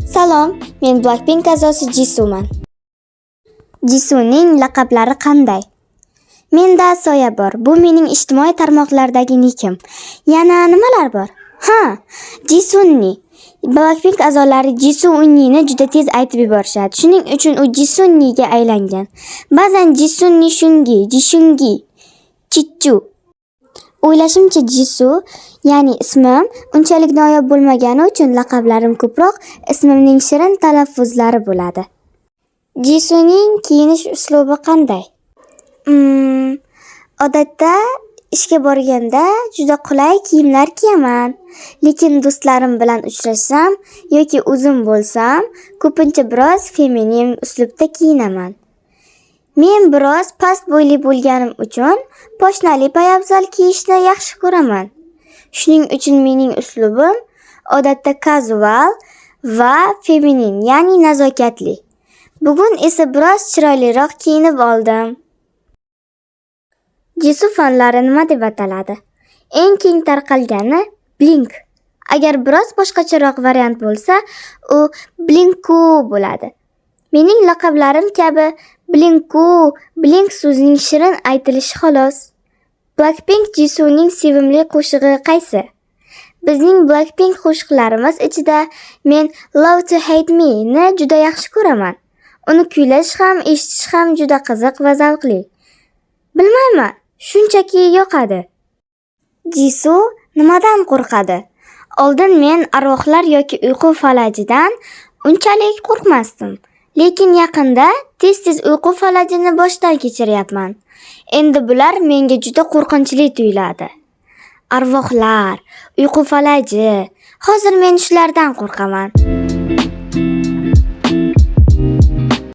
Salom, men Blackpink a'zosi Jisuman. Jisuning laqablari qanday? Menda soya bor. Bu mening ijtimoiy tarmoqlardagi nikim. Yana nimalar bor? Ha, Jisunni. Blackpink a'zolari Jisu Unnini juda tez aytib yuborishadi. Shuning uchun u Jisunniga aylangan. Ba'zan Jisunni Shungi, Jishungi, Chichu. O'ylashimcha, Jisu, ya'ni ismim unchalik noyob bo'lmagani uchun laqablarim ko'proq ismimning shirin talaffuzlari bo'ladi. Jisuning kiyinish uslubi qanday? Odatda ishga borganda juda qulay kiyimlar kiyaman. Lekin do'stlarim bilan uchrashsam yoki o'zim bo'lsam, ko'pincha biroz feminin uslubda kiyinaman. Men biroz past bo'yli bo'lganim uchun poshnali poyabzal kiyishni yaxshi ko'raman. Shuning uchun mening uslubim odatda casual va feminin, ya'ni nazokatli. Bugun esa biroz chiroyliroq kiyinib oldim. Jisu fanlari nima deb ataladi? Eng keng tarqalgani Blink. Agar biroz boshqacharoq variant bo'lsa, u Blinku bo'ladi. Mening laqablarim kabi Blinku, Blink so'zining shirin aytilishi xolos. Blackpink Jisuning sevimli qo'shig'i qaysi? Bizning Blackpink qo'shiqlarimiz ichida men Love to Hate Me ni juda yaxshi ko'raman. Uni kuylash ham, eshitish ham juda qiziq va zavqli. Bilmayman, shunchaki yoqadi. Jisu nimadan qo'rqadi? Oldin men arvohlar yoki uyqu falajidan unchalik qo'rqmasdim. Lekin yaqinda tez-tez uyqu falajini boshdan kechiryapman. Endi bular menga juda qo'rqinchli tuyuladi. Arvohlar, uyqu falaji. Hozir men shulardan qo'rqaman.